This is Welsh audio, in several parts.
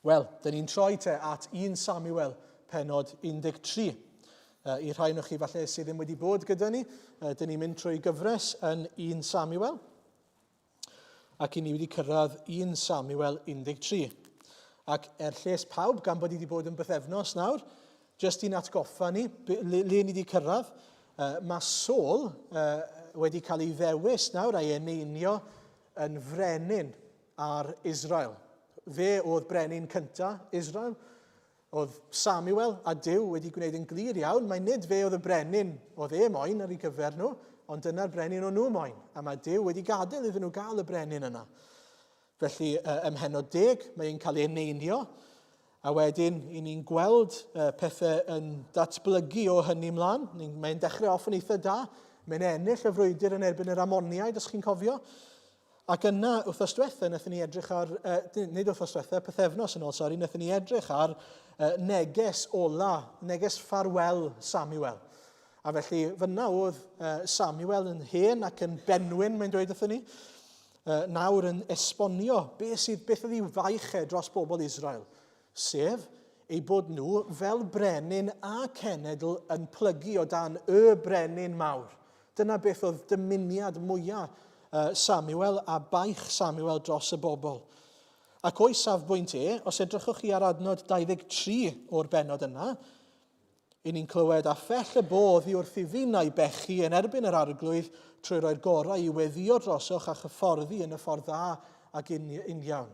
Wel, dyn ni'n troi te at 1 Samuel penod 13. I rhai o'ch chi falle sydd ddim wedi bod gyda ni, dyn ni'n mynd trwy gyfres yn 1 Samuel. Ac i ni wedi cyrraedd 1 Samuel 13. Ac er lles pawb, gan bod i wedi bod yn bythefnos nawr, jyst i'n atgoffa ni, le, le ni wedi cyrraedd, uh, mae Saul uh, wedi cael ei ddewis nawr a'i eneinio yn frenin ar Israel. Fe oedd brenin cyntaf Israel. Oedd Samuel a Duw wedi gwneud yn glir iawn, mae nid fe oedd y brenin oedd e moyn ar ei gyfer nhw, ond dyna'r brenin o'n nhw moyn. A mae Duw wedi gadael iddyn nhw gael y brenin yna. Felly, ym mhennod deg, mae e'n cael ei eneinio, a wedyn i ni'n gweld pethau yn datblygu o hynny mlaen. Mae'n dechrau off yn eitha da. Mae'n ennill y frwydr yn erbyn yr Amoniaid, os chi'n cofio. Ac yna, wythnos diwetha, wnaethon ni edrych ar, uh, nid wythnos diwetha, pythefnos yn ôl, sori, wnaethon ni edrych ar uh, neges ola, neges ffarwel Samuel. A felly, fyna oedd uh, Samuel yn hen ac yn benwyn, mae'n dweud wrthyn ni, uh, nawr yn esbonio beth, sydd, beth oedd ei faich e dros bobl Israel, sef eu bod nhw fel brenin a cenedl yn plygu o dan y brenin mawr. Dyna beth oedd dymuniad mwyaf Samuel a baich Samuel dros y bobl. Ac o'i safbwynt e, os edrychwch chi ar adnod 23 o'r bennod yna, i ni'n clywed a phell y bodd i wrth i finnau bechu yn erbyn yr arglwydd trwy roi'r gorau i weddio drosoch a chyfforddi yn y ffordd dda ac uniawn.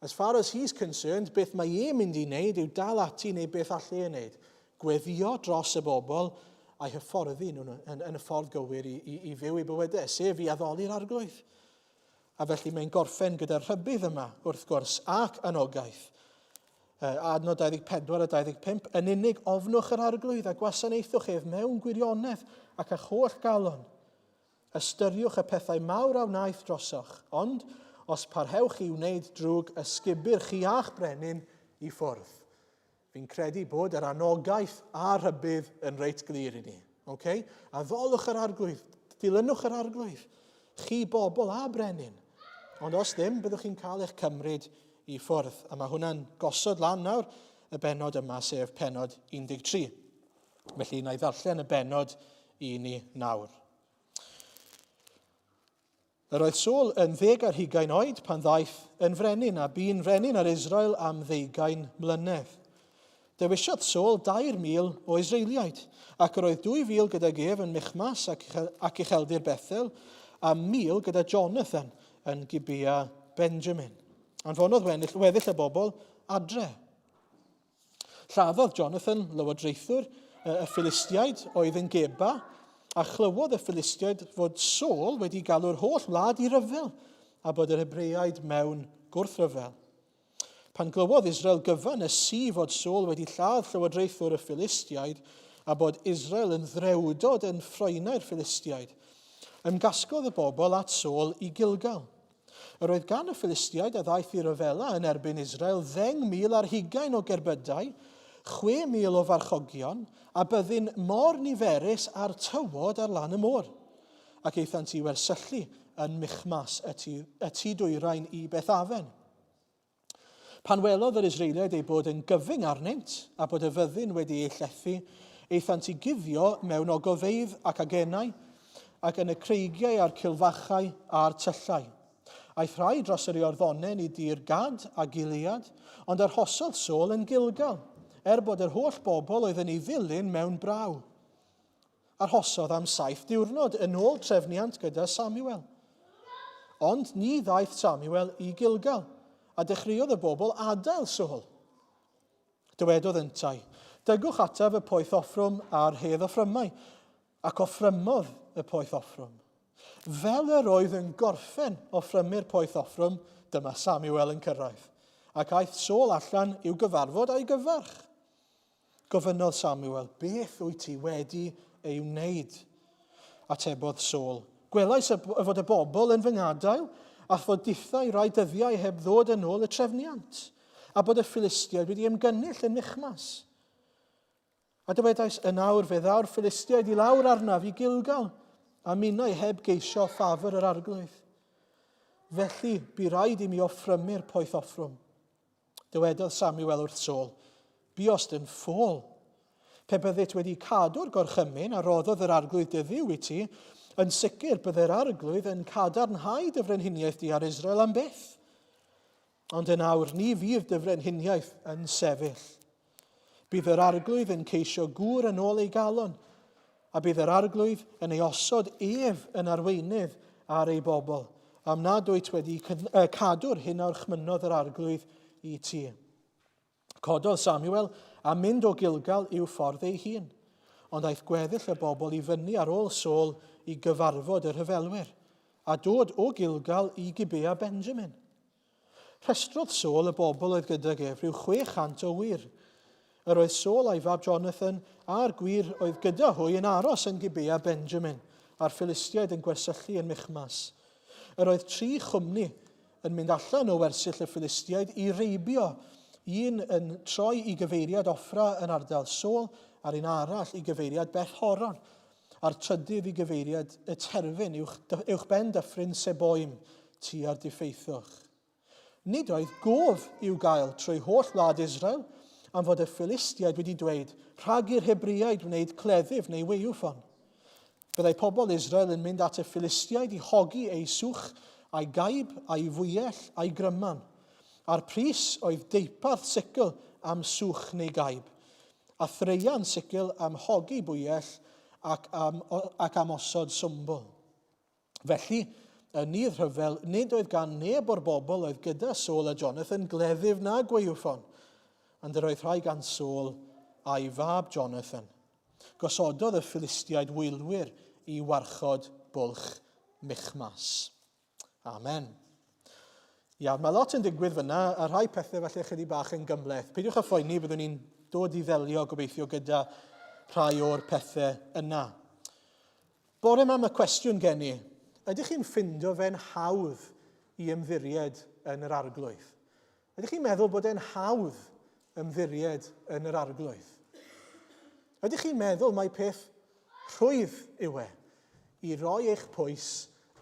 As far as he's concerned, beth mae e'n mynd i wneud yw dal ati neu beth all e wneud. Gweddio dros y bobl a'i hyfforddi nhw yn, yn y ffordd gywir i, i, i fyw eu bywydau, sef i addoli'r arglwydd. A felly mae'n gorffen gyda'r rhybudd yma, wrth gwrs, ac anogaeth. Adnod 24 a 25, yn unig ofnwch yr arglwydd a gwasanaethwch ef mewn gwirionedd ac â'ch holl galon. Ystyriwch y pethau mawr a wnaeth drosoch, ond os parhewch i wneud drwg, ysgubir chi a'ch brenin i ffwrdd. Fi'n credu bod yr anogaeth a'r rhybudd yn reit glir i ni. Okay? Addolwch yr arglwydd, dilynwch yr arglwydd, chi bobl a brenin. Ond os ddim, byddwch chi'n cael eich cymryd i ffwrdd. A mae hwnna'n gosod lan nawr y bennod yma, sef pennod 13. Felly, na i ddarllen y bennod i ni nawr. Yr oedd Saul yn ddeg ar hugain oed pan ddaeth yn frenin, a bu'n frenin ar Israel am ddeugain mlynedd. Dewisiodd Saul 3,000 o Israeliaid, ac yr oedd 2,000 gydag ef yn Michmas ac, ac ucheldir Bethel, a 1,000 gyda Jonathan yn Gibea Benjamin. Anfonodd weddill y bobl adre. Lladdodd Jonathan lywodraethwr y Philistiaid oedd yn Geba, a chlywodd y Philistiaid fod Saul wedi galw'r holl wlad i ryfel, a bod yr Hebreaid mewn gwrthryfel. Pan glywodd Israel gyfan y si fod Saul wedi lladd llywodraethwr y Philistiaid, a bod Israel yn ddrewdod yn ffroenau'r Philistiaid, ymgasglodd y bobl at Saul i Gilgal. Yr oedd gan y Philistiaid a ddaeth i ryfela yn erbyn Israel 10,000 ar hugain o gerbydau, 6,000 o farchogion, a byddin mor niferus â'r tywod ar lan y môr. Ac aethant i wersyllu yn Michmas, y tu, y tu dwyrain i Bethafen. Pan welodd yr Israeliaid ei bod yn gyfyng arnynt, a bod y fyddin wedi eu llethu, aethant i guddio mewn ogofeydd ac agenau, ac yn y creigiau a'r cilfachau a'r tyllau. Aeth rhai dros yr Iorddonen i dir Gad a Gilead, ond arhosodd Saul yn Gilgal, er bod yr holl bobl oedd yn ei ddilyn mewn braw. Arhosodd am saith diwrnod yn ôl trefniant gyda Samuel. Ond ni ddaeth Samuel i Gilgal, a dechreuodd y bobl adael Saul. Dywedodd yntau, Dygwch ataf y poeth offrwm a'r hedd offrymau, ac offrymodd y poeth offrwm. Fel yr oedd yn gorffen offrymu'r poeth offrwm, dyma Samuel yn cyrraedd, ac aeth Saul allan i'w gyfarfod a'i gyfarch. Gofynnodd Samuel, Beth wyt ti wedi ei wneud? Atebodd Saul, Gwelais y fod y bobl yn fy ngadael, a fod dithau rai dyddiau heb ddod yn ôl y trefniant, a bod y Philistiaid wedi ymgynnull yn Michmas. A dywedais, Yn awr fe ddaw'r Philistiaid i lawr arnaf i Gilgal, a minnau heb geisio ffafr yr arglwydd. Felly, bu raid i mi offrymu'r poeth offrwm. Dywedodd Samuel wrth Saul, Buost yn ffôl. Pe byddit wedi cadw'r gorchymyn a roddodd yr arglwydd dy dduw i ti, yn sicr byddai'r arglwydd yn cadarnhau dy frenhiniaeth di ar Israel am byth. Ond yn awr ni fydd dy frenhiniaeth yn sefyll. Bydd yr arglwydd yn ceisio gŵr yn ôl ei galon, a bydd yr arglwydd yn ei osod ef yn arweinydd ar ei bobl, am nad wyt wedi cadw'r hyn a orchmynnodd yr arglwydd i ti. Cododd Samuel a mynd o Gilgal i'w ffordd ei hun. Ond aeth gweddill y bobl i fyny ar ôl Saul i gyfarfod y rhyfelwyr, a dod o Gilgal i Gibea Benjamin. Rhestrodd Saul y bobl oedd gydag ef, rhyw 600 o wŷr. Yr oedd Saul a'i fab Jonathan a'r gwŷr oedd gyda hwy yn aros yn Gibea Benjamin, a'r Philistiaid yn gwersyllu yn Michmas. Yr oedd tri chwmni yn mynd allan o wersyll y Philistiaid i reibio, un yn troi i gyfeiriad Offra yn ardal Saul, a'r un arall i gyfeiriad Beth-horon, a'r trydydd i gyfeiriad y terfyn uwch, uwch ben dyffryn Seboim tua'r diffeithwch. Nid oedd gof i'w gael trwy holl wlad Israel, am fod y Philistiaid wedi dweud, rhag i'r Hebreaid wneud cleddyf neu waywffon. Byddai pobl Israel yn mynd at y Philistiaid i hogi eu swch a'i gaib a'i fwyell a'i gryman. A'r pris oedd deuparth sicl am swch neu gaib. A thraean sicl am hogi bwyell ac am, ac am osod swmbl. Felly, yn nydd rhyfel, nid oedd gan neb o'r bobl oedd gyda Saul a Jonathan gleddyf na gwaywffon, ond yr oedd rhai gan Saul a'i fab Jonathan. Gosododd y Philistiaid wylwyr i warchod bwlch Michmas. Amen. Iawn, mae lot yn digwydd fyna, a rhai pethau falle chydig bach yn gymhleth. Peidiwch â phoeni, byddwn ni'n dod i ddelio gobeithio gyda rhai o'r pethau yna. Bore yma mae cwestiwn gen i. Ydych chi'n ffindo fe'n hawdd i ymddiried yn yr arglwydd? Ydych chi'n meddwl bod e'n hawdd ymddiried yn yr arglwydd? Ydych chi'n meddwl mai peth rhwydd yw e i roi eich pwys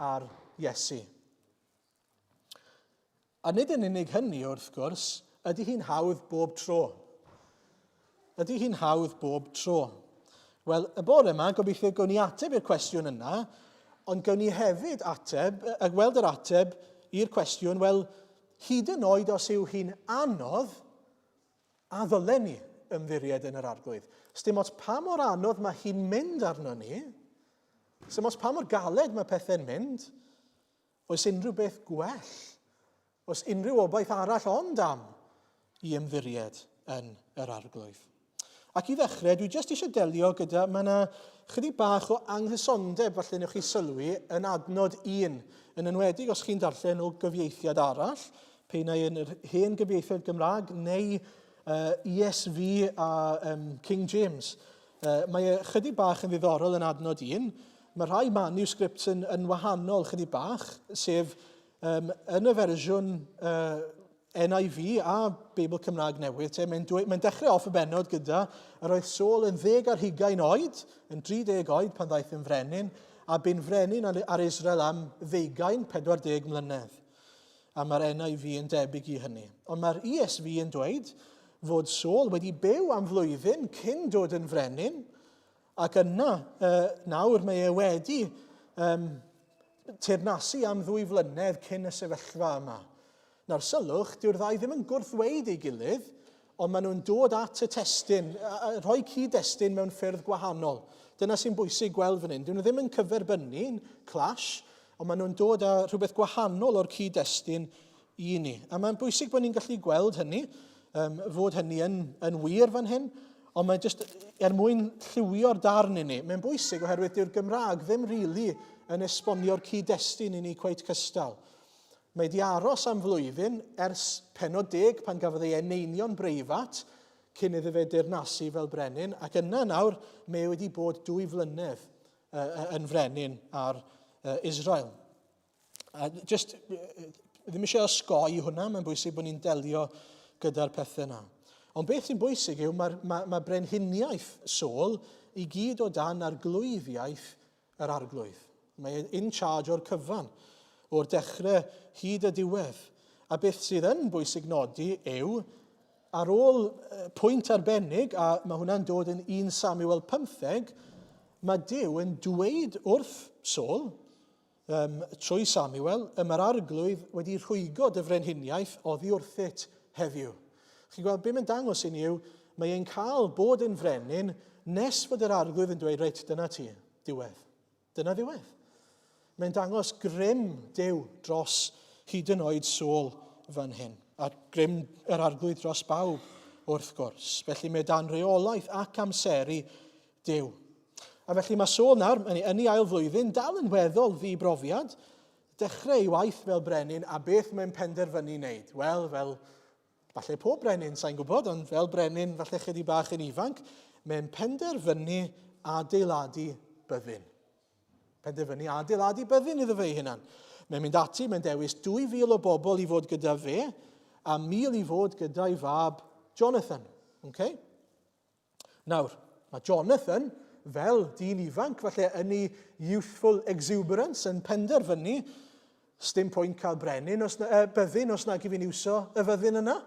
ar Iesu? A nid yn unig hynny, wrth gwrs, ydy hi'n hawdd bob tro? Ydy hi'n hawdd bob tro? Wel, y bore yma, gobeithio gawn ni ateb i'r cwestiwn yna, ond gawn ni hefyd ateb, a gweld yr ateb i'r cwestiwn, wel, Hyd yn oed os yw hi'n anodd, a ddylen ni ymddiried yn yr Arglwydd? Sdim ots pa mor anodd mae hi'n mynd arno ni, sdim ots pa mor galed mae pethau'n mynd, oes unrhyw beth gwell, oes unrhyw obaith arall ond am i ymddiried yn yr Arglwydd? Ac i ddechrau, dwi jyst eisiau delio gyda, mae yna chydig bach o anghysondeb, falle newch chi sylwi, yn adnod 1, yn enwedig os chi'n darllen o gyfieithiad arall, pe neu yn yr hen gyfieithiad Gymraeg neu uh, ESV a um, King James. Uh, mae e chydig bach yn ddiddorol yn adnod 1. Mae rhai manuscripts yn, yn wahanol chydig bach, sef um, yn y fersiwn uh, NIV a Beibl Cymraeg Newydd, te, mae'n mae dechrau off y bennod gyda yr oedd Saul yn ddeg ar hugain oed, yn 30 oed pan ddaeth yn frenin, a bu'n frenin ar, ar Israel am ddeugain, 40 mlynedd. A mae'r NIV yn debyg i hynny. Ond mae'r ESV yn dweud fod Saul wedi byw am flwyddyn cyn dod yn frenin, ac yna, uh, nawr mae e wedi um, teyrnasu am ddwy flynedd cyn y sefyllfa yma. Nawr sylwch, dyw'r ddau ddim yn gwrthweud ei gilydd, ond maen nhw'n dod at y testun, a rhoi cyd-destun mewn ffyrdd gwahanol. Dyna sy'n bwysig gweld fan hyn. Dyn nhw ddim yn cyferbynnu'n clash, ond maen nhw'n dod â rhywbeth gwahanol o'r cyd-destun i ni. A mae'n bwysig bod ni'n gallu gweld hynny, um, fod hynny yn, yn wir fan hyn, ond mae jyst er mwyn lliwio'r darn i ni. Mae'n bwysig oherwydd dyw'r Gymraeg ddim rili really yn esbonio'r cyd-destun i ni cweit cystal. Mae wedi aros am flwyddyn ers pennod deg pan gafodd ei eneinio'n breifat cyn iddo fe deyrnasu fel brenin, ac yna nawr mae wedi bod dwy flynedd yn frenin ar Israel. A just, ddim eisiau osgoi hwnna, mae'n bwysig bod ni'n delio gyda'r pethau yna. Ond beth sy'n bwysig yw mae'r mae, mae brenhiniaeth Saul i gyd o dan arglwyddiaeth yr arglwydd. Mae e'n in charge o'r cyfan, o'r dechrau hyd y diwedd. A beth sydd yn bwysig nodi yw, ar ôl pwynt arbennig, a mae hwnna'n dod yn 1 Samuel 15, mae Duw yn dweud wrth Saul, um, trwy Samuel, y mae'r arglwydd wedi rhwygo dy frenhiniaeth oddi wrthyt heddiw. Chi'n gweld, be mae'n dangos i ni yw, mae e'n cael bod yn frenin nes fod yr arglwydd yn dweud, reit, dyna ti, diwedd. Dyna ddiwedd. Mae'n dangos grym Duw dros hyd yn oed Saul fan hyn, a grym yr arglwydd dros bawb wrth gwrs. Felly mae dan reolaeth ac amseru Duw. A felly mae Saul nawr, yn ei ail flwyddyn, dal yn weddol ddi-brofiad, dechrau ei waith fel brenin, a beth mae'n penderfynu wneud? Wel, fel falle pob brenin, sa'n gwybod, ond fel brenin falle chydig bach yn ifanc, mae'n penderfynu adeiladu byddin. Penderfynu adeiladu byddin iddo fe ei hunan. Mae'n mynd ati, mae'n dewis 2,000 o bobl i fod gyda fe, a 1,000 i fod gyda'i fab Jonathan. Okay? Nawr, mae Jonathan, fel dyn ifanc, falle yn ei youthful exuberance, yn penderfynu, sdim pwynt cael brenin, os na, byddin os nag i fi'n iwso y fyddin yna.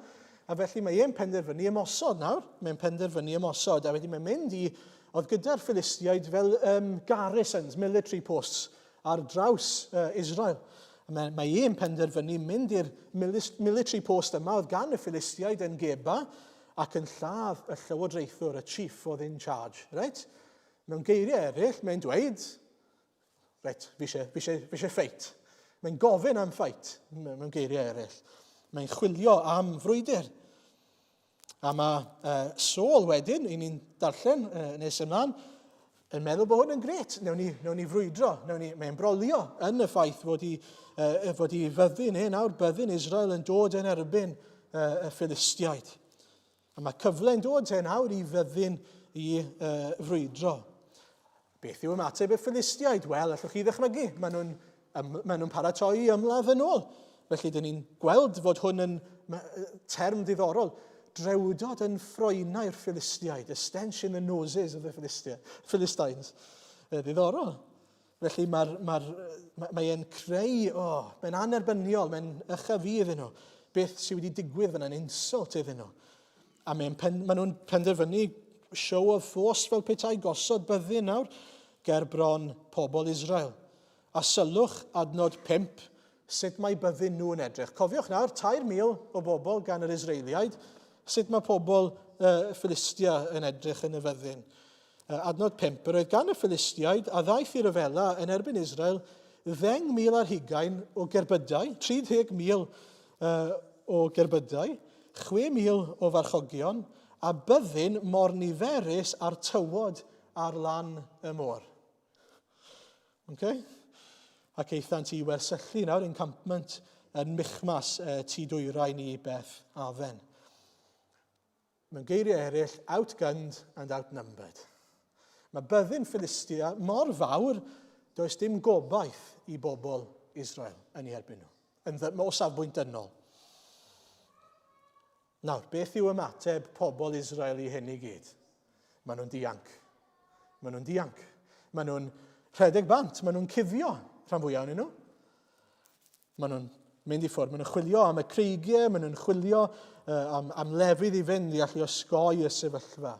A felly mae e'n penderfynu ymosod nawr. Mae'n penderfynu ymosod. A wedyn mae'n mynd i... Oedd gyda'r Philistiaid fel um, garrisons, military posts, ar draws uh, Israel. Mae, mae e'n penderfynu mynd i'r military post yma oedd gan y Philistiaid yn Geba ac yn lladd y llywodraethwr, y chief oedd in charge. Right? Mewn geiriau eraill, mae'n dweud, reit, fi eisiau, fi eisiau, fi eisiau ffeit. Mae'n gofyn am ffeit, mewn geiriau eraill. Mae'n chwilio am frwydr. A mae Saul wedyn, i ni'n darllen nes ymlaen, yn meddwl bod hwn yn gret. Newn ni, newn ni frwydro, newn ni, mae'n brolio yn y ffaith fod i, fod i fyddin e nawr, byddin Israel yn dod yn erbyn y Philistiaid. A mae cyfle'n dod te nawr i fyddin i frwydro. Beth yw ymateb y Philistiaid? Wel, allwch chi ddychmygu, maen nhw'n maen nhw'n paratoi i ymladd yn ôl. Felly, dyn ni'n gweld fod hwn yn term diddorol. Drewdod yn ffroenau'r Philistiaid, a stench in the noses of the Philistia, Philistines. Ddiddorol. Felly mae'r, mae, mae, mae e'n creu, oh, mae'n anerbyniol, mae'n ychyfu iddyn nhw. Beth sydd wedi digwydd fyna'n insult iddyn nhw. A mae'n pen, maen nhw'n penderfynu show of force fel petai gosod byddin nawr ger bron pobl Israel. A sylwch adnod 5, sut mae byddin nhw'n edrych. Cofiwch nawr, 3,000 o bobl gan yr Israeliaid, sut mae pobl uh, Philistia yn edrych yn y fyddin. Adnod 5, yr oedd gan y Philistiaid a ddaeth i ryfela yn erbyn Israel 10,000 ar hugain o gerbydau, 30,000 uh, o gerbydau, 6,000 o farchogion, a byddin mor niferus â'r tywod ar lan y môr. Okay? Ac aethant i wersyllu nawr, encampment yn Michmas, tu dwyrain i Beth Afen. Mewn geiriau eraill, outgunned and outnumbered. Mae byddin Philistia mor fawr, does dim gobaith i bobl Israel yn ei erbyn nhw, yn ddy, o safbwynt dynol. Nawr, beth yw ymateb pobl Israel i hyn i gyd? Maen nhw'n dianc. Maen nhw'n dianc. Maen nhw'n rhedeg bant, maen nhw'n cuddio rhan fwyaf ohonyn nhw. Maen nhw'n mynd i ffwrdd, maen nhw'n chwilio am y creigiau, maen nhw'n chwilio uh, am, am lefydd i fynd i allu osgoi y sefyllfa.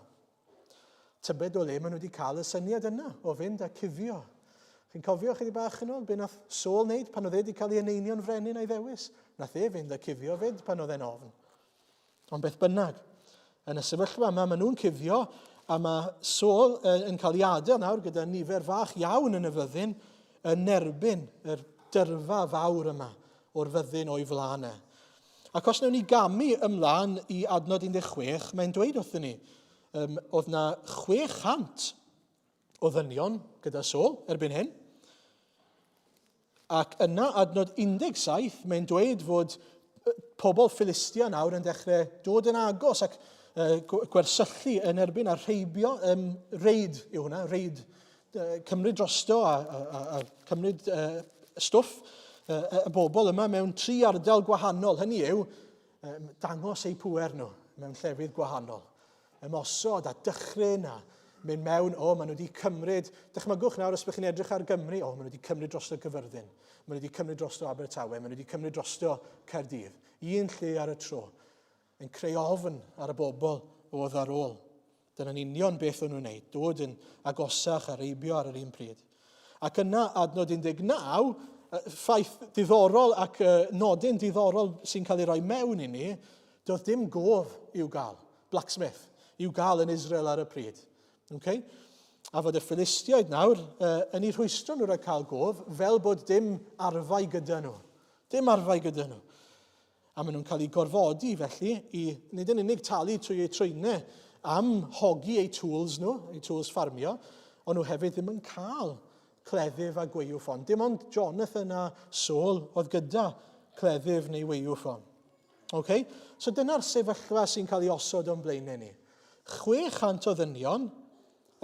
Tybed o le maen nhw wedi cael y syniad yna o fynd a cuddio. Chi'n cofio chydig bach yn ôl, be nath Saul wneud pan oedd e wedi cael ei eneinio'n frenin a'i ddewis? Nath e fynd a cuddio fyd pan oedd e'n ofn. Ond beth bynnag, yn y sefyllfa yma, maen nhw'n cuddio, a mae Saul yn cael ei adael nawr gyda nifer fach iawn yn y fyddin yn erbyn yr dyrfa fawr yma o'r fyddin o'i flaen e. Ac os wnawn ni gamu ymlaen i adnod 16, mae'n dweud wrthyn ni, um, oedd na 600 o ddynion gyda Saul erbyn hyn. Ac yna, adnod 17, mae'n dweud fod pobl Philistia nawr yn dechrau dod yn agos ac uh, gwersyllu yn erbyn a rheibio, um, reid yw hwnna, reid, uh, cymryd drosto a, a, a, a cymryd uh, stwff uh, y bobl yma mewn tri ardal gwahanol. Hynny yw, um, dangos eu pŵer nhw mewn llefydd gwahanol. Ymosod a dychryn a mynd mewn, o, maen nhw wedi cymryd, dychmygwch nawr os ydych chi'n edrych ar Gymru, o, maen nhw wedi cymryd drosto Gyfyrddin, maen nhw wedi cymryd drosto Abertawe, maen nhw wedi cymryd drosto Caerdydd. Un lle ar y tro. Yn creu ofn ar y bobl oedd ar ôl. Dyna'n union beth o'n nhw'n wneud, dod yn agosach a reibio ar yr un pryd. Ac yna, adnod 19, ffaith diddorol ac nodyn diddorol sy'n cael ei roi mewn i ni, doedd dim gof i'w gael, blacksmith, i'w gael yn Israel ar y pryd. Okay? A fod y Philistiaid nawr yn eu rhwystro nhw rhag cael gof, fel bod dim arfau gyda nhw. Dim arfau gyda nhw. A maen nhw'n cael eu gorfodi, felly, i nid yn unig talu trwy eu trwynau am hogi eu tools nhw, eu tools ffarmio, ond nhw hefyd ddim yn cael cleddyf a gwaywffon. Dim ond Jonathan a Saul oedd gyda cleddyf neu waywffon. Okay? So dyna'r sefyllfa sy'n cael ei osod o'n blaenau ni. 600 o ddynion,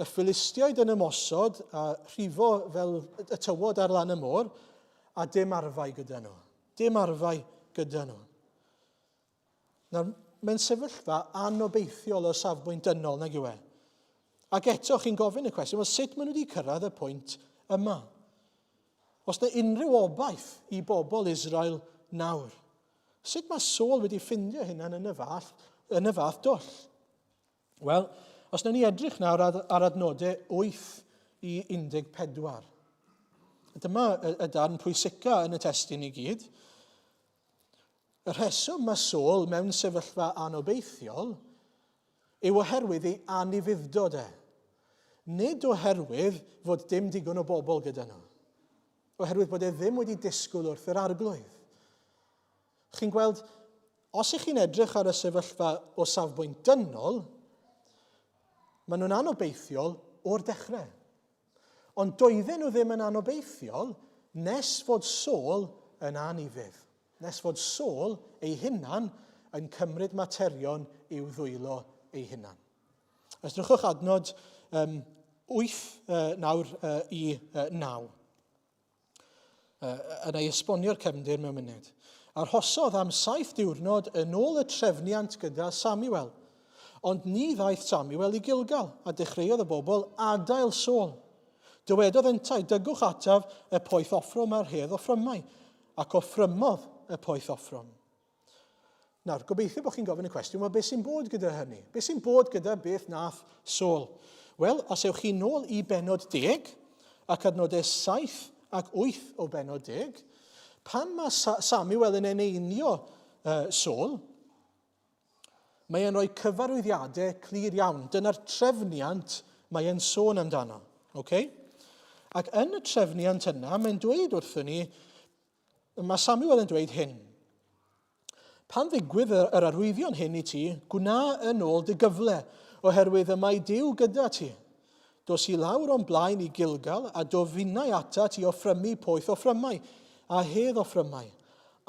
y Philistiaid yn ymosod a rhifo fel y tywod ar lan y môr, a dim arfau gyda nhw. Dim arfau gyda nhw. Nawr, mae'n sefyllfa anobeithiol o safbwynt dynol, nag yw e? Ac eto, chi'n gofyn y cwestiwn, well, sut maen nhw wedi cyrraedd y pwynt yma? Os na unrhyw obaith i bobl Israel nawr, sut mae Saul wedi ffindio hynna'n yn y fath, yn y fath dwll? Wel, os wnawn ni edrych nawr ar, ar adnodau 8 i 14. Dyma y, y darn pwysica yn y testun i gyd. Y rheswm mae Saul mewn sefyllfa anobeithiol yw oherwydd ei anufudd-dod e. Nid oherwydd fod dim digon o bobl gyda nhw. Oherwydd bod e ddim wedi disgwyl wrth yr arglwydd. Chi'n gweld, os ych chi'n edrych ar y sefyllfa o safbwynt dynol, maen nhw'n anobeithiol o'r dechrau. Ond doedden nhw ddim yn anobeithiol nes fod Saul yn anufudd, nes fod Saul ei hunan yn cymryd materion i'w ddwylo ei hunan. Ysdrychwch adnod um, 8 nawr i 9. Yna i esbonio'r cefndir mewn munud. Arhosodd am saith diwrnod yn ôl y trefniant gyda Samuel. Ond ni ddaeth Samuel i Gilgal, a dechreuodd y bobl adael Saul. Dywedodd yntau, Dygwch ataf y poeth offrwm a'r hedd offrymau, ac offrymodd y poeth offrwm. Nawr, gobeithio bod chi'n gofyn y cwestiwn, wel, beth sy'n bod gyda hynny? Beth sy'n bod gyda beth nath Saul? Wel, os ewch chi nôl i benod deg, ac adnodau 7 ac 8 o benod deg, pan mae Samuel yn eneinio Saul, mae e'n rhoi cyfarwyddiadau clir iawn. Dyna'r trefniant mae e'n sôn amdano. Okay? Ac yn y trefniant yna, mae'n dweud wrthyn ni Mae Samuel yn dweud hyn. Pan ddigwydd yr arwyddion hyn i ti, gwna yn ôl dy gyfle, oherwydd y mae Duw gyda ti. Dos i lawr o'm blaen i Gilgal, a dof finnau atat i offrymu poeth offrymau, a hedd offrymau.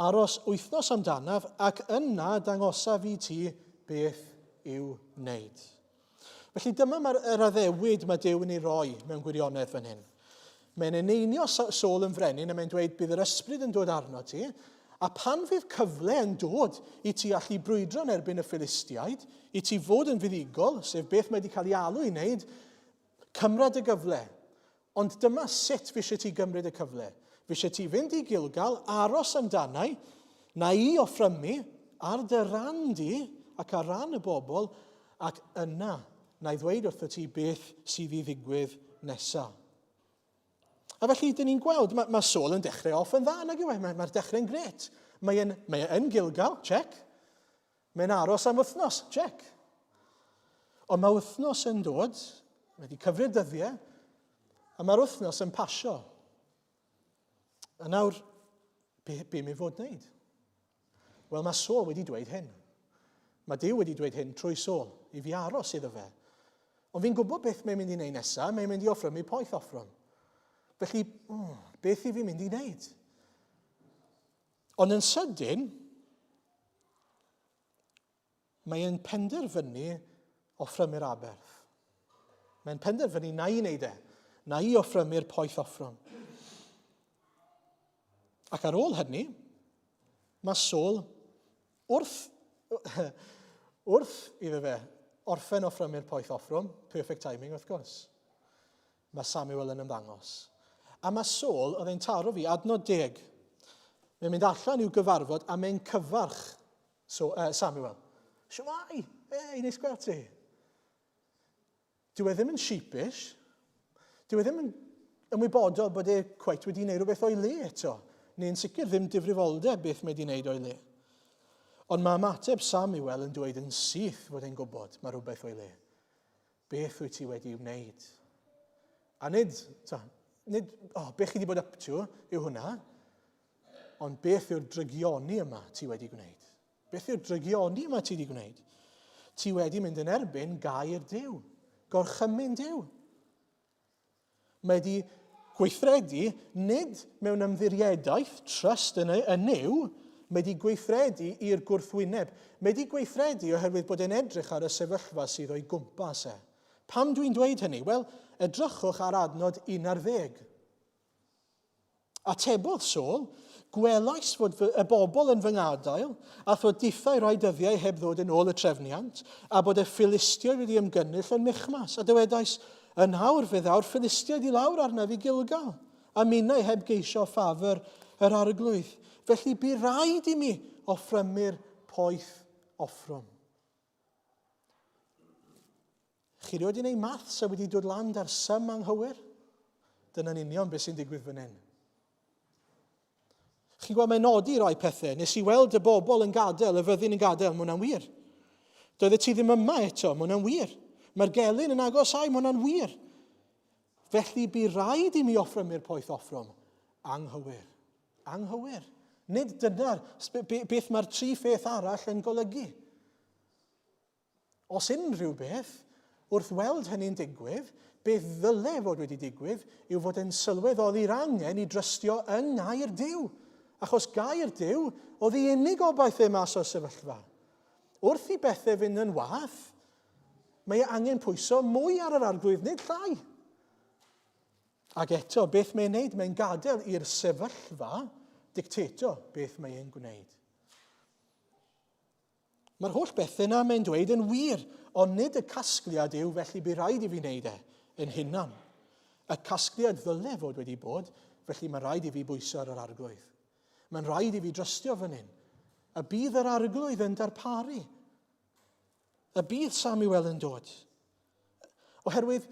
Aros wythnos amdanaf, ac yna dangosaf i ti beth i'w wneud. Felly dyma mae'r yr addewid mae Duw yn ei roi mewn gwirionedd fan hyn. Mae'n eneinio Saul yn frenin a mae'n dweud bydd yr ysbryd yn dod arno ti, a pan fydd cyfle yn dod i ti allu brwydro yn erbyn y Philistiaid, i ti fod yn fuddugol, sef beth mae wedi cael ei alw i wneud, cymra dy gyfle. Ond dyma sut fi eisiau ti gymryd y cyfle. Fi eisiau ti fynd i Gilgal, aros amdanau, na i offrymu ar dy ran di ac ar ran y bobl, ac yna na i ddweud wrtho ti beth sydd i ddigwydd nesa. A felly, dyn ni'n gweld, mae, mae Saul yn dechrau off yn dda, nag yw e? Mae'r mae dechrau'n gret. Mae'n mae e yn Gilgal, check. Mae'n aros am wythnos, check. Ond mae wythnos yn dod, mae wedi cyfri'r dyddiau, a mae'r wythnos yn pasio. A nawr, be, be mae fod wneud? Wel, mae Saul wedi dweud hyn. Mae Duw wedi dweud hyn trwy Saul, i fi aros iddo fe. Ond fi'n gwybod beth mae'n mynd i wneud nesaf, mae'n mynd i offrymu poeth offrwm. Felly, oh, beth i fi'n mynd i wneud? Ond yn sydyn, mae e'n penderfynu offrymu'r aberth. Mae'n penderfynu na i wneud e, na i offrymu'r poeth offrwm. Ac ar ôl hynny, mae Saul wrth, wrth iddo fe orffen offrymu'r poeth offrwm, perfect timing wrth gwrs, Mae Samuel yn ymddangos. A mae Saul, oedd e'n taro fi, adnod deg. Mae'n mynd allan i'w gyfarfod a mae'n cyfarch So, Samuel. Shwmae! Ei, neis gweld ti. Dyw e ddim yn sheepish. Dyw e ddim yn ymwybodol bod e cweit wedi gwneud rhywbeth o'i le eto. Neu'n sicr ddim difrifoldeb beth mae wedi gwneud o'i le. Ond mae ymateb Samuel yn dweud yn syth fod e'n gwybod mae rhywbeth o'i le. Beth wyt ti wedi wneud? A nid, ta, nid, oh, beth chi wedi bod up to yw hwnna, ond beth yw'r drygioni yma ti wedi gwneud? Beth yw'r drygioni yma ti wedi gwneud? Ti wedi mynd yn erbyn gair Duw, gorchymyn Duw. Mae wedi gweithredu nid mewn ymddiriedaeth, trust yn, yn Nuw, mae wedi gweithredu i'r gwrthwyneb. Mae wedi gweithredu oherwydd bod e'n edrych ar y sefyllfa sydd o'i gwmpas e. Pam dwi'n dweud hynny? Wel, edrychwch ar adnod 11. Atebodd Saul, Gwelais fod fy, y bobl yn fy ngadael, a thod dithau rai dyddiau heb ddod yn ôl y trefniant, a bod y Philistiaid wedi ymgynnull yn Michmas. A dywedais, Yn awr fe ddaw'r Philistiaid i lawr arnaf i Gilgal, a minnau heb geisio ffafr yr arglwydd. Felly bu raid i mi offrymu'r poeth offrwm. Chi rioed wedi gwneud maths a wedi dod lan da'r sum anghywir? Dyna'n union beth sy'n digwydd fan hyn. Chi'n gweld, mae'n nodi rai pethau. Nes i weld y bobl yn gadael, y fyddin yn gadael, mae hwnna'n wir. Doedde ti ddim yma eto, mae hwnna'n wir. Mae'r gelyn yn agosau, mae hwnna'n wir. Felly bu rhaid i mi offrymu'r poeth offrwm. Anghywir. Anghywir. Nid dyna'r beth mae'r tri pheth arall yn golygu. Os unrhyw beth, wrth weld hynny'n digwydd, beth ddyle fod wedi digwydd yw fod e'n sylweddoli'r angen i drystio yng ngair Duw, achos gair Duw oedd ei unig obaith e mas o'r sefyllfa. Wrth i bethau fynd yn wath, mae e angen pwyso mwy ar yr arglwydd, nid llai. Ac eto, beth mae'n wneud? Mae'n gadael i'r sefyllfa dictato beth mae e'n gwneud. Mae'r holl bethau yna mae'n dweud yn wir, ond nid y casgliad yw felly bu rhaid i fi wneud e yn hunan. Y casgliad ddyle fod wedi bod, felly mae rhaid i fi bwyso ar yr arglwydd. Mae'n rhaid i fi drystio fan hyn. Y bydd yr arglwydd yn darparu. Y bydd Samuel yn dod. Oherwydd,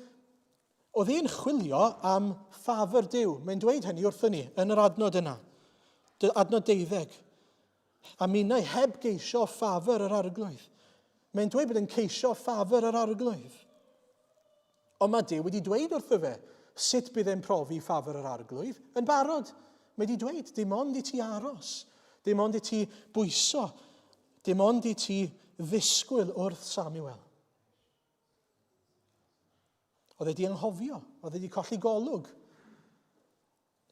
oedd e'n chwilio am ffafr Duw. Mae'n dweud hynny wrthyn ni yn yr adnod yna. Adnod deuddeg. A minnau heb geisio ffafr yr arglwydd. Mae'n dweud bod e'n ceisio ffafr yr arglwydd. Ond mae Duw wedi dweud wrtho fe sut bydd e'n profi ffafr yr arglwydd yn barod. Mae wedi dweud, dim ond i ti aros, dim ond i ti bwyso, dim ond i ti ddisgwyl wrth Samuel. Oedd e wedi anghofio, oedd e wedi colli golwg.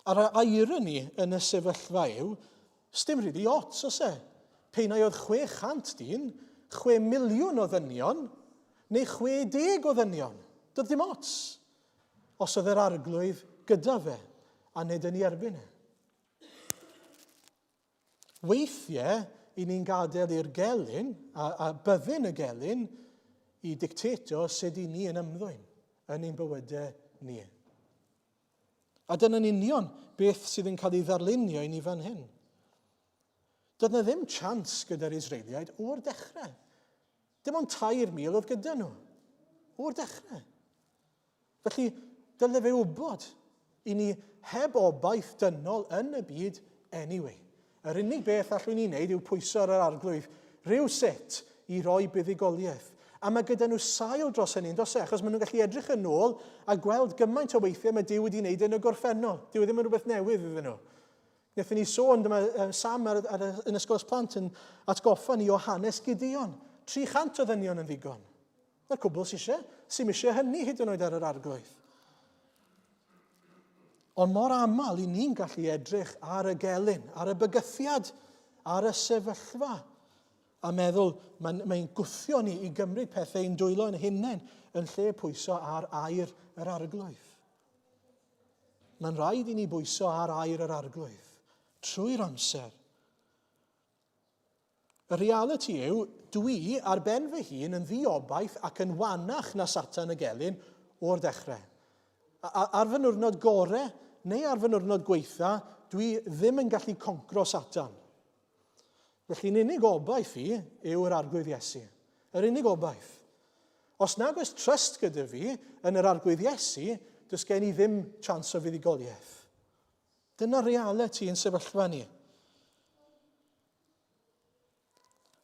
A'r irony yn y sefyllfa yw, sdim rili ots os e. Pe nai oedd 600 dyn, 6 miliwn o ddynion, neu 60 o ddynion. Doedd dim ots. Os oedd yr arglwydd gyda fe, a nid yn ei erbyn e. Weithiau, i ni'n gadael i'r gelyn, a, a byddin y gelyn, i dictato sut i ni yn ymddwyn yn ein bywydau ni. A dyna'n union beth sydd yn cael ei ddarlunio i ni fan hyn. Doedd na ddim chance gyda'r Israeliaid o'r dechrau. Dim ond 3,000 oedd gyda nhw. O'r dechrau. Felly, dyle fe wybod i ni heb obaith dynol yn y byd anyway. Yr unig beth allwn ni wneud yw pwyso ar yr arglwydd rhyw sut i roi buddugoliaeth. A mae gyda nhw sail dros hynny, yn does e? Achos maen nhw'n gallu edrych yn ôl a gweld gymaint o weithiau mae Duw wedi wneud yn y gorffennol. Dyw e ddim yn rhywbeth newydd iddyn nhw. Wnaethon ni sôn, dyma Sam ar, ar, yn Ysgol Plant yn atgoffa ni o hanes Gideon. 300 o ddynion yn ddigon. Na'r cwbl sy'n eisiau. Sy'n eisiau hynny hyd yn oed ar yr arglwydd. Ond mor aml i ni'n gallu edrych ar y gelyn, ar y bygythiad, ar y sefyllfa, a meddwl mae'n mae gwthio ni i gymryd pethau i'n dwylo yn hunain yn lle pwyso ar air yr arglwydd. Mae'n rhaid i ni bwyso ar air yr arglwydd trwy'r amser. Y realiti yw, dwi ar ben fy hun yn ddiobaith ac yn wanach na Satan y gelyn o'r dechrau. Ar fy nwrnod gore neu ar fy nwrnod gweitha, dwi ddim yn gallu concro Satan. Felly'n unig obaith i yw yr Arglwydd Iesu. Yr unig obaith. Os nag oes trust gyda fi yn yr Arglwydd Iesu, does gen i ddim chance o fuddugoliaeth. Dyna realiti yn sefyllfa ni.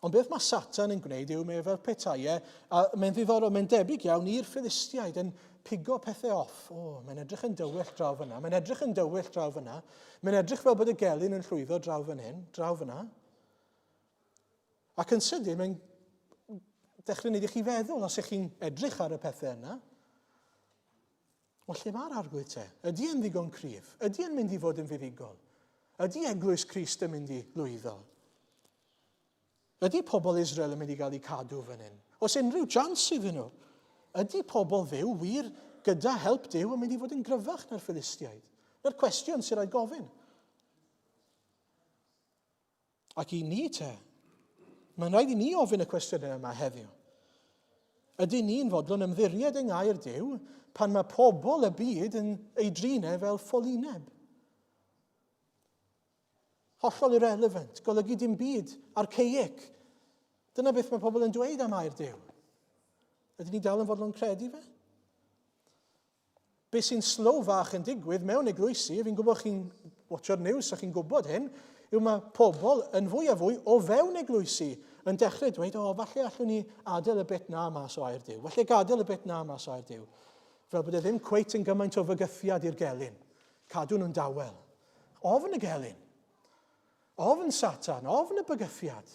Ond beth mae Satan yn gwneud yw mae e fel petai e, a mae'n ddiddorol, mae'n debyg iawn i'r Philistiaid yn pigo pethau off. O, oh, mae'n edrych yn dywyll draw fyna, mae'n edrych yn dywyll draw fyna, mae'n edrych fel bod y gelyn yn llwyddo draw fan hyn, draw fyna. Ac yn sydyn, mae'n dechrau wneud i chi feddwl, os ych chi'n edrych ar y pethau yna, Wel, lle mae'r arglwydd te? Ydy e'n ddigon cryf? Ydy e'n mynd i fod yn fuddugol? Ydy eglwys Crist yn mynd i lwyddo? Ydy pobl Israel yn mynd i gael eu cadw fan hyn? Oes unrhyw chance iddyn nhw? Ydy pobl Dduw wir gyda help Duw yn mynd i fod yn gryfach na'r Philistiaid? Na'r cwestiwn sy'n rhaid gofyn. Ac i ni te, mae'n rhaid i ni ofyn y cwestiynau yma heddiw. Ydy ni'n fodlon ymddiried yng ngair Duw pan mae pobl y byd yn ei drin e fel ffolineb? Hollol irrelevant, golygu dim byd, archaic. Dyna beth mae pobl yn dweud am air Duw. Ydyn ni dal yn fodlon credu fe? Be sy'n slow fach yn digwydd mewn eglwysi, fi'n gwybod chi'n watcho'r news a chi'n gwybod hyn, yw mae pobl yn fwy a fwy o fewn eglwysi yn dechrau dweud, o, falle allwn ni adael y bit na mas o air Duw, falle gadael y bit na mas o air Duw. Fel bod e ddim cweit yn gymaint o fygythiad i'r gelyn. Cadw nhw'n dawel. Ofn y gelyn. Ofn Satan, ofn y bygythiad.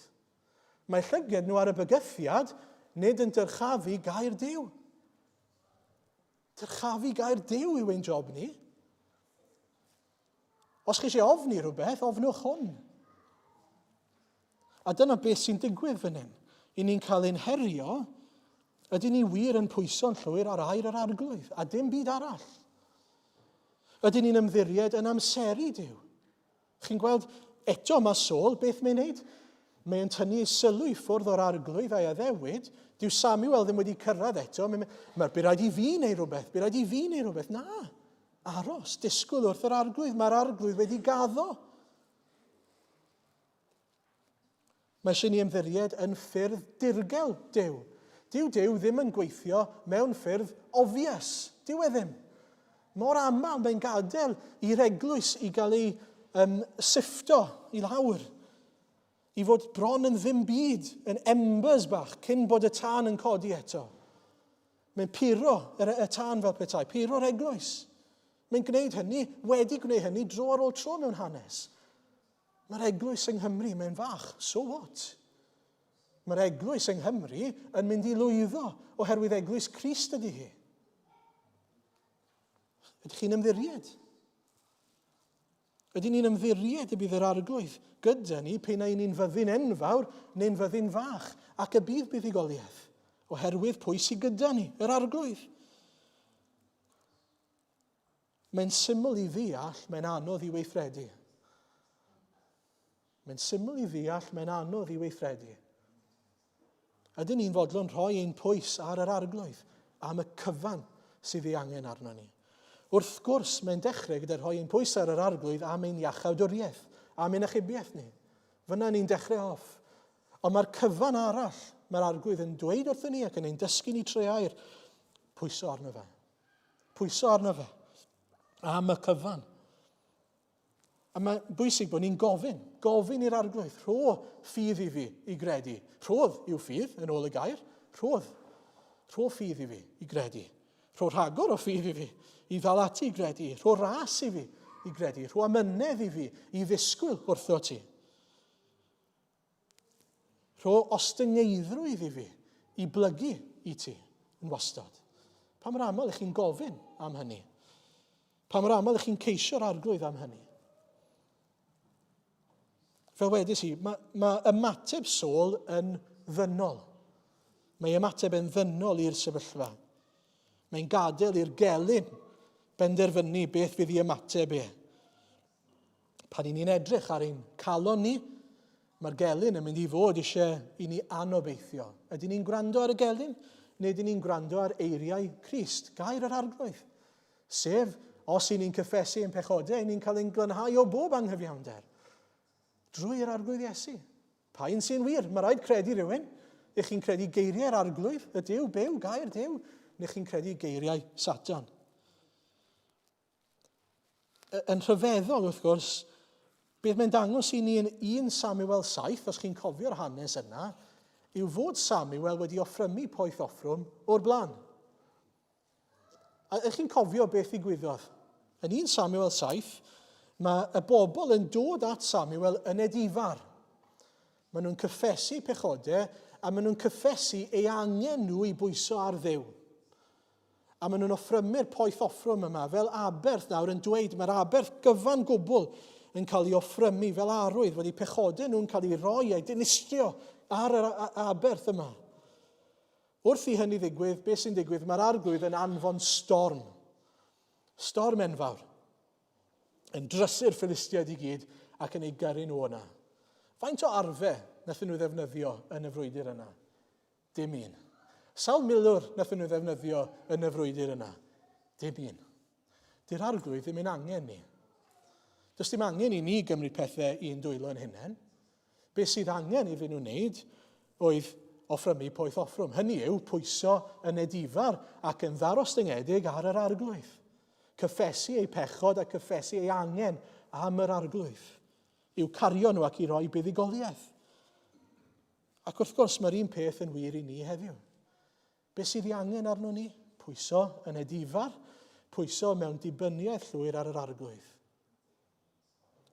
Mae llyged nhw ar y bygythiad, nid yn dyrchafu gair Duw. Dyrchafu gair Duw yw ein job ni. Os chi eisiau ofni rhywbeth, ofnwch hwn. A dyna beth sy'n digwydd fan hyn. I ni'n cael ein herio, ydyn ni wir yn pwyso'n llwyr ar air yr arglwydd, a dim byd arall. Ydyn ni'n ymddiried yn amseru Duw. Chi'n gweld, eto mae Saul, beth mae'n neud? Mae'n tynnu ei sylw i ffwrdd o'r arglwydd a'i addewid. Dyw Samuel ddim wedi cyrraedd eto. Mae'n ma, bu rhaid i fi wneud rhywbeth, bu rhaid i fi wneud rhywbeth. Na, aros, disgwyl wrth yr arglwydd. Mae'r arglwydd wedi gaddo. Mae eisiau ni ymddiried yn ffyrdd dirgel Duw. Dyw Duw ddim yn gweithio mewn ffyrdd obvious. Dyw e ddim. Mor aml mae'n gadael i'r eglwys i gael ei um, sifto i lawr, i fod bron yn ddim byd, yn embers bach, cyn bod y tân yn codi eto. Mae'n puro y, y tân fel petai, puro'r eglwys. Mae'n gwneud hynny, wedi gwneud hynny dro ar ôl tro mewn hanes. Mae'r eglwys yng Nghymru, mae'n fach, so what? Mae'r eglwys yng Nghymru yn mynd i lwyddo oherwydd eglwys Crist ydy hi. Ydych chi'n ymddiried? Ydyn ni'n ymddiried y bydd yr arglwydd gyda ni pe na i ni'n fyddin enfawr neu'n fyddin fach ac y bydd buddugoliaeth oherwydd pwy sydd gyda ni, yr arglwydd. Mae'n syml i ddeall, mae'n anodd i weithredu. Mae'n syml i ddeall, mae'n anodd i weithredu. Ydyn ni'n fodlon rhoi ein pwys ar yr arglwydd am y cyfan sydd ei angen arno ni? Wrth gwrs, mae'n dechrau gyda rhoi ein pwys ar yr arglwydd am ein iachawdwriaeth, am ein achubiaeth ni. Fyna ni'n dechrau off. Ond mae'r cyfan arall, mae'r arglwydd yn dweud wrthyn ni ac yn ein dysgu ni trwy air, pwyso arno fe. Pwyso arno fe am y cyfan. A mae'n bwysig bod ni'n gofyn, gofyn i'r arglwydd, rho ffydd i fi i gredu. Rhodd yw ffydd, yn ôl y gair, rhodd. Rho ffydd i fi i gredu. Rho rhagor o ffydd i fi i ddal ati i gredu. Rho ras i fi i gredu. Rho amynedd i fi i ddisgwyl wrtho ti. Rho ostyngeiddrwydd i fi i blygu i ti yn wastad. Pa mor aml ych chi'n gofyn am hynny? Pa mor aml ych chi'n ceisio'r arglwydd am hynny? Fel wedys i, mae, mae ymateb Saul yn ddynol. Mae ymateb yn ddynol i'r sefyllfa. Mae'n gadael i'r gelyn benderfynu beth fydd ei ymateb e. Pan i ni'n edrych ar ein calon ni, mae'r gelyn yn mynd i fod eisiau i ni anobeithio. Ydyn ni'n gwrando ar y gelyn? Neu ydyn ni'n gwrando ar eiriau Crist, gair yr arglwydd? Sef, os i ni'n cyffesu ein pechodau, ni'n cael ein glanhau o bob anghyfiawnder. Drwy yr arglwydd Iesu. Pa un sy'n wir? Mae rhaid credu rhywun. Ych chi'n credu geiriau'r arglwydd, y Duw byw, gair Duw, neu chi'n credu geiriau Satan? Yn rhyfeddol, wrth gwrs, beth mae'n dangos i ni yn 1 Samuel 7, os chi'n cofio'r hanes yna, yw fod Samuel wedi offrymu poeth offrwm o'r blaen. A ydych chi'n cofio beth ddigwyddodd? Yn 1 Samuel 7, mae y bobl yn dod at Samuel yn edifar. Maen nhw'n cyffesu pechodau a maen nhw'n cyffesu ei angen nhw i bwyso ar Dduw. A maen nhw'n offrymu'r poeth offrwm yma fel aberth nawr yn dweud mae'r aberth gyfan gwbl yn cael ei offrymu fel arwydd fod eu pechodau nhw'n cael ei roi a'i dinistrio ar yr aberth yma. Wrth i hynny ddigwydd, beth sy'n digwydd? Mae'r arglwydd yn anfon storm. Storm enfawr. Yn drysu'r Philistiaid i gyd ac yn ei gyrru nhw o'na. Faint o arfe nathyn nhw ddefnyddio yn y frwydr yna? Dim un. Sawl milwr nathyn nhw ddefnyddio yn y frwydr yna? Dim un. Dy'r arglwydd ddim yn angen ni. Does dim angen i ni gymryd pethau i'n dwylo yn hunain. Beth sydd angen iddyn nhw wneud oedd offrymu poeth offrwm. Hynny yw, pwyso yn edifar ac yn ddarostyngedig ar yr arglwydd. Cyffesu eu pechod a cyffesu ei angen am yr arglwydd. I'w cario nhw ac i roi buddugoliaeth. Ac wrth gwrs, mae'r un peth yn wir i ni heddiw. Beth sydd ei angen arno ni? Pwyso yn edifar, pwyso mewn dibyniaeth llwyr ar yr arglwydd.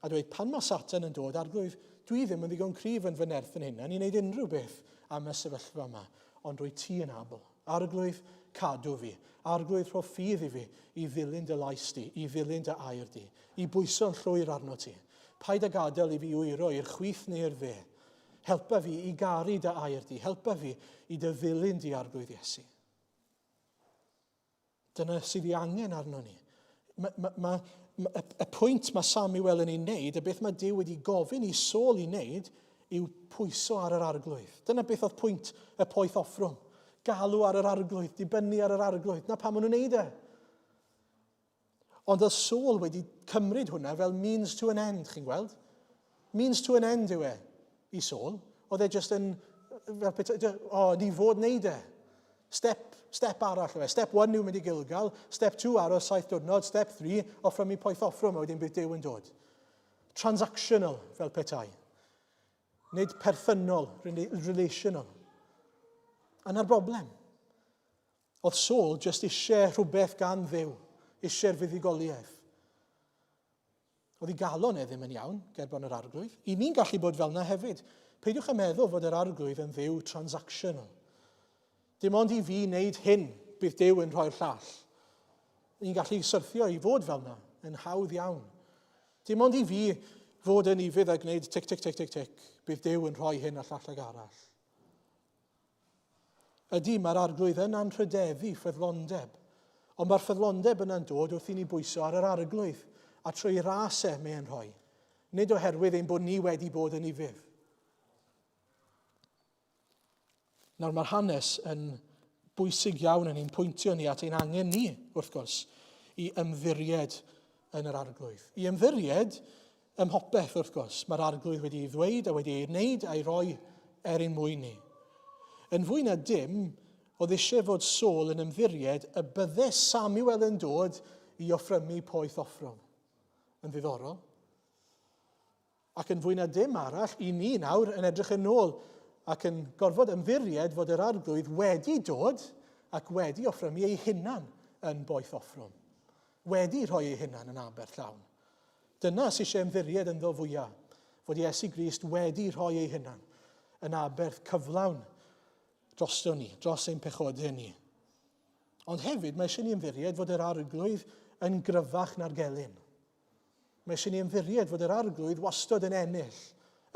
A dweud, pan mae Satan yn dod, arglwydd, dwi ddim yn ddigon cryf yn fy nerth yn hunan i wneud unrhyw beth am y sefyllfa yma, ond rwy ti yn abl. Arglwydd, cadw fi. Arglwydd, rho ffydd i fi i ddilyn dy lais di, i ddilyn dy air di, i bwyso'n llwyr arno ti. Paid â gadael i fi wyro i'r chwith neu'r dde. Helpa fi i garu dy air di, helpa fi i dy ddilyn di, Arglwydd Iesu. Dyna sydd ei angen arno ni. Ma, ma, ma, ma, y, y pwynt mae Samuel yn ei wneud, a beth mae Duw wedi gofyn i Saul i wneud, yw pwyso ar yr arglwydd. Dyna beth oedd pwynt y poeth offrwm. Galw ar yr arglwydd, dibynnu ar yr arglwydd. Na pam maen nhw'n wneud e. Ond oedd Saul wedi cymryd hwnna fel means to an end, chi'n gweld? Means to an end yw e i Saul. Oedd e just yn, fel peth, o, oh, ni fod wneud e. Step, step arall yw e. Step 1 yw mynd i Gilgal, step 2 aros saith diwrnod, step 3 offrymu poeth offrwm a wedyn bydd Duw yn dod. Transactional fel petai. Nid perthynol, relational. A na'r broblem. Oedd Saul jyst eisiau rhywbeth gan Dduw, eisiau'r fuddugoliaeth. Oedd ei galon e ddim yn iawn gerbron yr arglwydd. I ni'n gallu bod fel yna hefyd. Peidiwch â meddwl fod yr arglwydd yn dduw transactional. Dim ond i fi wneud hyn, bydd Duw yn rhoi'r llall. Ni'n gallu syrthio i fod fel yna, yn hawdd iawn. Dim ond i fi fod yn ufudd a gwneud tic, tic, tic, tic, tic, bydd Duw yn rhoi hyn a llall ag arall. Ydy, mae'r Arglwydd yn anrhydeddu ffyddlondeb. Ond mae'r ffyddlondeb yna'n dod wrth i ni bwyso ar yr Arglwydd, a trwy ras e mae e'n rhoi. Nid oherwydd ein bod ni wedi bod yn ufudd. Nawr mae'r hanes yn bwysig iawn yn ein pwyntio ni at ein angen ni, wrth gwrs, i ymddiried yn yr Arglwydd. I ymddiried Ym mhopeth, wrth gwrs, mae'r Arglwydd wedi ei ddweud a wedi ei wneud a'i roi er ein mwyn ni. Yn fwy na dim, oedd eisiau fod Saul yn ymddiried y bydde Samuel yn dod i offrymu poeth offrwm. Yn ddiddorol. Ac yn fwy na dim arall, i ni nawr yn edrych yn ôl ac yn gorfod ymddiried fod yr Arglwydd wedi dod ac wedi offrymu ei hunan yn boeth offrwm. Wedi rhoi ei hunan yn aberth llawn. Dyna sy'n eisiau ymddiried ynddo fwyaf, fod Iesu Grist wedi rhoi ei hunan yn aberth cyflawn drosto ni, dros ein pechodau ni. Ond hefyd, mae eisiau ni ymddiried fod yr arglwydd yn gryfach na'r gelyn. Mae eisiau ni ymddiried fod yr arglwydd wastod yn ennill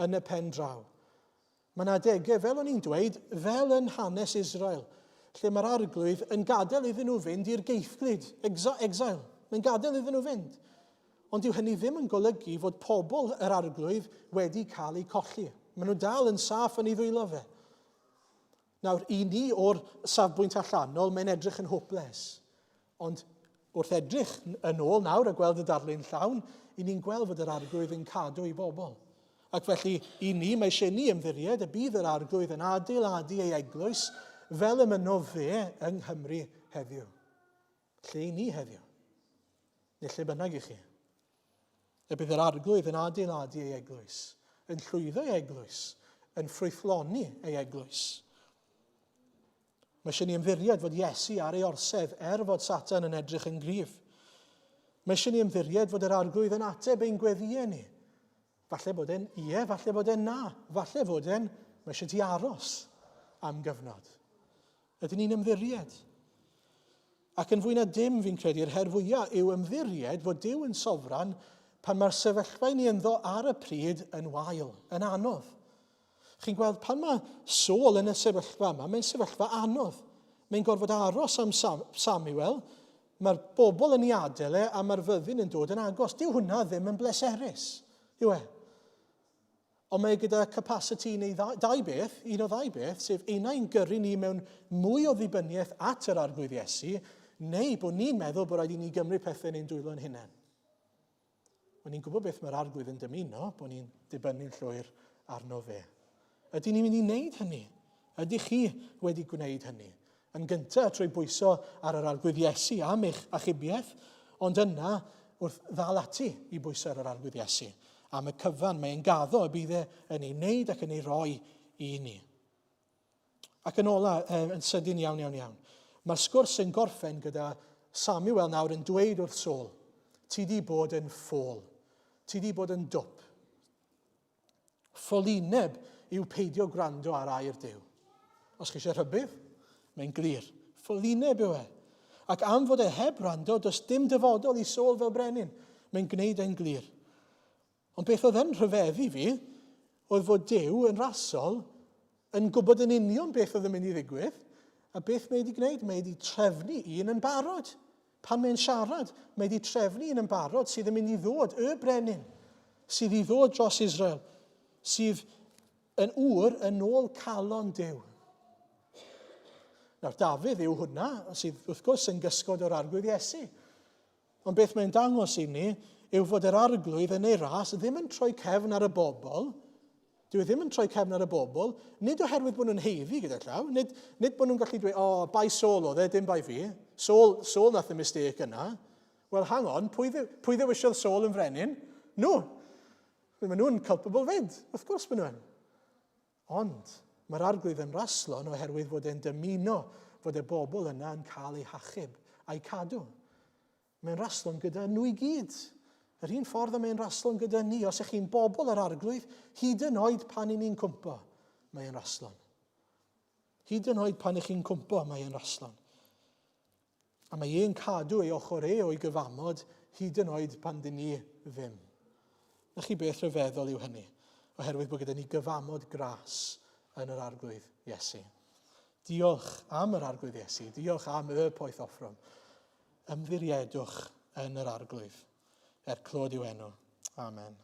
yn y pen draw. Mae yna adegau, fel o'n i'n dweud, fel yn hanes Israel, lle mae'r arglwydd yn gadael iddyn nhw fynd i'r geithglyd, exile. Mae'n gadael iddyn nhw fynd. Ond dyw hynny ddim yn golygu fod pobl yr arglwydd wedi cael eu colli. Maen nhw dal yn saff yn ei ddwylo fe. Nawr, i ni o'r safbwynt allanol, mae'n edrych yn hopeless. Ond wrth edrych yn ôl nawr a gweld y darlun llawn, i ni'n gweld fod yr arglwydd yn cadw ei bobl. Ac felly, i ni, mae eisiau ni ymddiried y bydd yr Arglwydd yn adeiladu ei eglwys fel y mynno fe yng Nghymru heddiw. Lle i ni heddiw. Neu lle bynnag i chi. Y bydd yr Arglwydd yn adeiladu ei eglwys, yn llwyddo ei eglwys, yn ffrwythloni ei eglwys. Mae eisiau ni ymddiried fod Iesu ar ei orsedd er fod Satan yn edrych yn gryf. Mae eisiau ni ymddiried fod yr Arglwydd yn ateb ein gweddïau ni. Falle bod e'n ie, falle bod e'n na, falle fod e'n, mae eisiau ti aros am gyfnod. Ydyn ni'n ymddiried? Ac yn fwy na dim, fi'n credu, yr her fwyaf yw ymddiried fod Duw yn sofran pan mae'r sefyllfa i ni ynddo ar y pryd yn wael, yn anodd. Chi'n gweld, pan mae Saul yn y sefyllfa yma, mae'n sefyllfa anodd. Mae'n gorfod aros am Sam, Samuel, mae'r bobl yn ei adael e a mae'r fyddin yn dod yn agos. Dyw hwnna ddim yn bleserus, yw e? Ond mae gyda capacity neu ddau beth, un o ddau beth, sef unai'n gyrru ni mewn mwy o ddibyniaeth at yr Arglwydd Iesu, neu bod ni'n meddwl bod rhaid i ni gymryd pethau yn ein dwylo'n hunain. Wel, ni'n gwybod beth mae'r Arglwydd yn dymuno, bod ni'n dibynnu'n llwyr arno fe. Ydy ni'n mynd i wneud hynny? Ydych chi wedi gwneud hynny? Yn gyntaf, trwy bwyso ar yr Arglwydd Iesu am eich achubiaeth, ond yna wrth ddal ati i bwyso ar yr Arglwydd Iesu am y cyfan mae'n gaddo y bydd e yn ei wneud ac yn ei roi i ni. Ac yn ola, yn sydyn iawn, iawn, iawn, mae'r sgwrs yn gorffen gyda Samuel nawr yn dweud wrth Saul, ti di bod yn ffôl, ti di bod yn dwp. Ffolineb yw peidio gwrando ar air Duw. Os chi eisiau rhybudd, mae'n glir. Ffolineb yw e. Ac am fod e heb wrando, does dim dyfodol i Saul fel brenin. Mae'n gwneud e'n glir. Ond beth oedd yn rhyfeddu fi oedd fod Duw yn rasol yn gwybod yn union beth oedd yn mynd i ddigwydd, a beth mae wedi gwneud, mae wedi trefnu un yn barod. Pan mae'n siarad, mae wedi trefnu un yn barod sydd yn mynd i ddod, y brenin, sydd i ddod dros Israel, sydd yn ŵr yn ôl calon Duw. Nawr, Dafydd yw hwnna, sydd wrth gwrs yn gysgod o'r Arglwydd Iesu. Ond beth mae'n dangos i ni yw fod yr Arglwydd yn ei ras ddim yn troi cefn ar y bobl. Dyw e ddim yn troi cefn ar y bobl, nid oherwydd bod nhw'n heiddi gyda llaw, nid, nid bod nhw'n gallu dweud, o, oh, bai Saul oedd e, dim bai fi. Saul, Saul nath y mistake yna. Wel, hang on, pwy, dde, pwy ddewisiodd Saul yn frenin? Nhw. Mae nhw'n culpable fyd. Wrth gwrs maen nhw'n. Ond, mae'r Arglwydd yn raslon oherwydd fod e'n dymuno fod y bobl yna yn cael eu hachub a'u cadw. Mae'n raslon gyda nhw i gyd. Yr un ffordd y mae'n raslon gyda ni, os ych chi'n bobl yr Arglwydd, hyd yn oed pan i ni'n cwmpo, mae'n raslon. Hyd yn oed pan ych chi'n cwmpo, mae'n raslon. A mae e'n cadw ei ochr e o'i gyfamod hyd yn oed pan dyn ni ddim. Na chi beth rhyfeddol yw hynny, oherwydd bod gyda ni gyfamod gras yn yr Arglwydd Iesu. Diolch am yr Arglwydd Iesu, diolch am y poeth offrwm. Ymddiriedwch yn yr Arglwydd, er clod i'w enw. Amen.